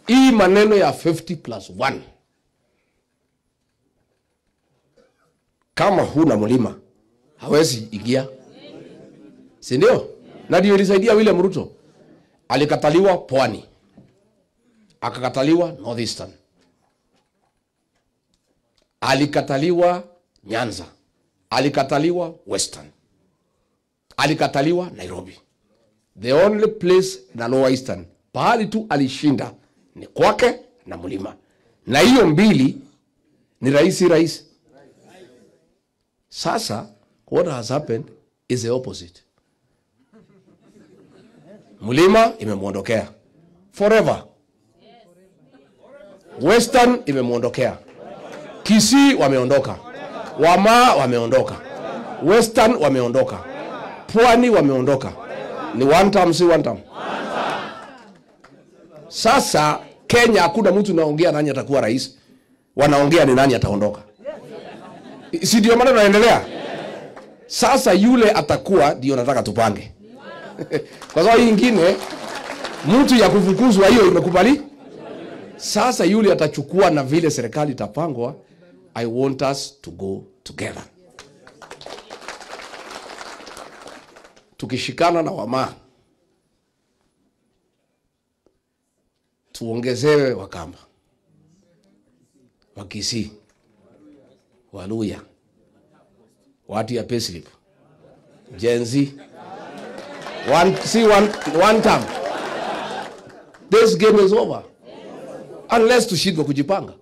Hii maneno ya 50+1, kama huna mlima hawezi ingia, si ndio? Na ndio ilisaidia William Ruto. Alikataliwa Pwani, akakataliwa Northeastern, alikataliwa Nyanza, alikataliwa Western, alikataliwa Nairobi. The only place na Lower Eastern pahali tu alishinda ni kwake na mlima, na hiyo mbili ni rahisi. Sasa what has happened is the opposite. Mlima imemuondokea forever, Western imemuondokea, Kisii wameondoka, Wamaa wameondoka, Western wameondoka, Pwani wameondoka. Ni one term, si one term? Sasa Kenya hakuna mtu naongea nani atakuwa rais, wanaongea ni nani ataondoka. Si ndio maana tunaendelea? Sasa yule atakuwa ndio nataka tupange. Kwa sababu hii nyingine mtu ya kufukuzwa hiyo imekubali. Sasa yule atachukua na vile serikali itapangwa. I want us to go together. Tukishikana na Wamaa, tuongezewe Wakamba, Wakisii, Waluya, watu ya payslip, Gen Z, one term. This game is over. Unless tushindwe kujipanga.